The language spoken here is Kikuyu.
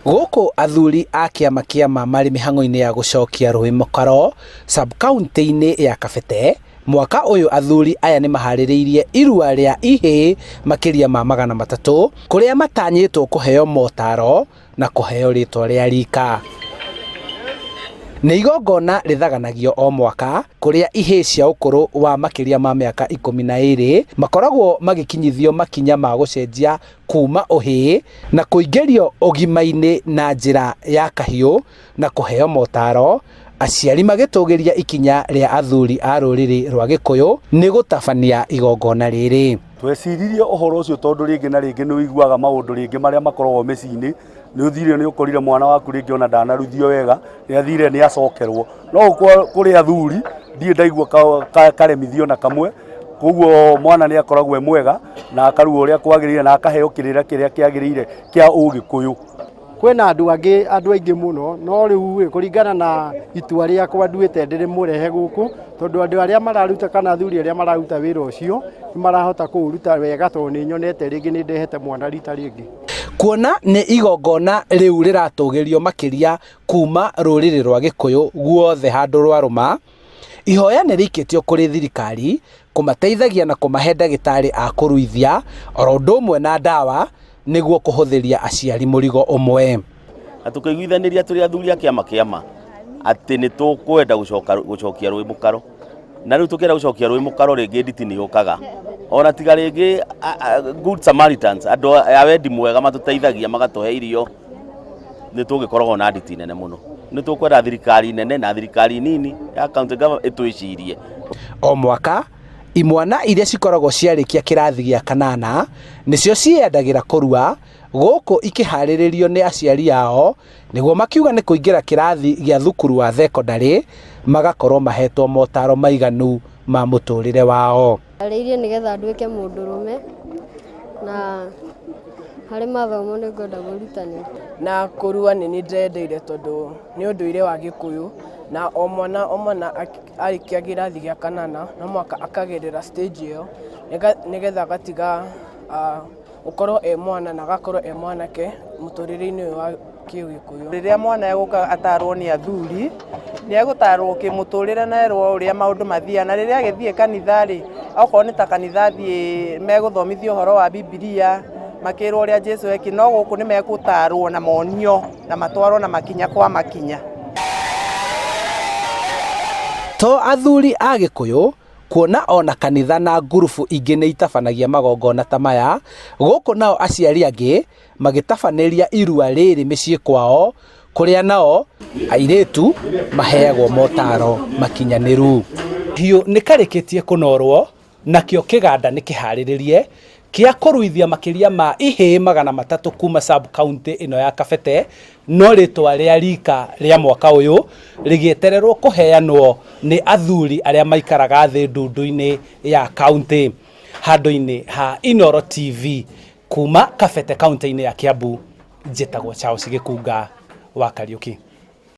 Gũkũ athuri a kĩama kĩama marĩ mĩhang'o-inĩ ya gũcokia rũĩ mũkaro sub-kauntĩ-inĩ ya Kabete, mwaka ũyũ athuri aya nĩ maharĩrĩirie irua rĩa ihĩĩ makĩria ma 300 kũrĩa matanyĩtwo kũheo motaro na kũheo rĩtwa rĩa rika. Nĩ igongona rĩthaganagio o mwaka kũrĩa ihĩĩ cia ũkũrũ wa makĩria ma mĩaka 12 makoragwo magĩkinyithio makinya ma gũcenjia kuma ũhĩĩ na kũingĩrio ũgima-inĩ na njĩra ya kahiũ na kũheo motaro, aciari magĩtũgĩria ikinya rĩa athuri a rũrĩrĩ rwa Gĩkũyũ nĩ gũtabania igongona rĩrĩ. Tweciririe ũhoro ũcio tondũ rĩngĩ na rĩngĩ nĩ ũiguaga maũndũ rĩngĩ marĩa makoragwo mĩciĩ-inĩ, nĩ ũthire nĩ ũkorire mwana waku rĩngĩ ona ndanaruthio wega, nĩ athire nĩ acokerwo. No kũrĩ athuri ndirĩ ndaigua karemithio na kamwe, koguo mwana nĩ akoragwo e mwega na akarua ũrĩa kwagĩrĩire na akaheo kĩrĩra kĩrĩa kĩagĩrĩire kĩa ũgĩkũyũ. Kwĩna andũ angĩ andũ aingĩ mũno no rĩu ĩ kũringana na itua rĩakwa nduĩte ndĩrĩmũrehe gũkũ tondũ andũ arĩa mararuta kana athuri arĩa mararuta wĩra ũcio nĩ marahota kũũruta wega tondũ nĩ nyonete rĩngĩ nĩ ndehete mwana rita rĩngĩ. Kuona nĩ igongona rĩu rĩratũgĩrio makĩria kuma rũrĩrĩ rwa Gĩkũyũ guothe handũ rwarũma, ihoya nĩ rĩikĩtio kũrĩ thirikari kũmateithagia na kũmahe ndagĩtarĩ a kũruithia oro ũndũ ũmwe na ndawa nĩguo kũhũthĩria aciari mũrigo ũmwe. Na tũkĩiguithanĩria tũrĩ athuri a kĩama kĩama atĩ nĩ tũkwenda gũcoka gũcokia rũĩ mũkaro na rĩu tũkĩenda gũcokia rũĩ mũkaro rĩngĩ nditi nĩ yũkaga ona tiga rĩngĩ good Samaritans andũ a wendi mwega matũteithagia magatũhe irio nĩ tũngĩkoragwo na nditi nene mũno. Nĩ tũkwenda thirikari nene na thirikari nini ya county government ĩtwĩcirie. O mwaka imwana iria cikoragwo ciarĩkia kĩrathi gĩa kanana nĩcio ciĩyendagĩra kũrua gũkũ ikĩharĩrĩrio nĩ aciari ao nĩguo makiuga nĩ kũingĩra kĩrathi gĩa thukuru wa thekondarĩ magakorwo mahetwo motaro maiganu ma mũtũrĩre wao. Arĩirie nĩgetha nduĩke mũndũrũme na harĩ mathomo nĩ ngwenda gwĩrutanĩria. Na kũrua nĩ niĩ ndĩrendeire tondũ nĩ ũndũire wa Gĩkũyũ na o mwana o mwana arĩkia kĩrathi gĩa kanana no mũhaka akagerera stage ĩyo nĩgetha agatiga gũkorwo e mwana na agakorwo e mwanake mũtũrĩre-inĩ ũyũ wa kĩũgĩkũyũ. Rĩrĩa mwana egũka atarwo nĩ athuri, nĩ egũtarwo kĩmũtũrĩre na erwo ũrĩa maũndũ mathiaga, na rĩrĩa agĩthiĩ kanitha rĩ, okorwo nĩ ta kanitha athiĩ megũthomithio ũhoro wa Bibilia, makĩrwo ũrĩa Jesũ ekire, no gũkũ nĩ megũtarwo na monio na matwarwo na makinya kwa makinya. To athuri a Gĩkũyũ kuona ona kanitha na ngurubu ingĩ nĩ itabanagia magongona ta maya, gũkũ nao aciari angĩ magĩtabanĩria irua rĩrĩ mĩciĩ kwao kũrĩa nao airĩtu maheagwo motaro makinyanĩru. Hiũ nĩ karĩkĩtie kũnorwo nakĩo kĩganda nĩ kĩharĩrĩrie kĩa kũruithia makĩria ma ihĩĩ 300 kuma sub county ĩno ya Kabete, no rĩtwa rĩa rika rĩa mwaka ũyũ rĩgĩetererwo kũheanwo nĩ athuri arĩa maikaraga thĩ ndundu-inĩ ya county. Handũ-inĩ ha Inooro TV kuma Kabete kaunti-inĩ ya Kiambu, njĩtagwo Charles Gĩkunga wa Kariũki.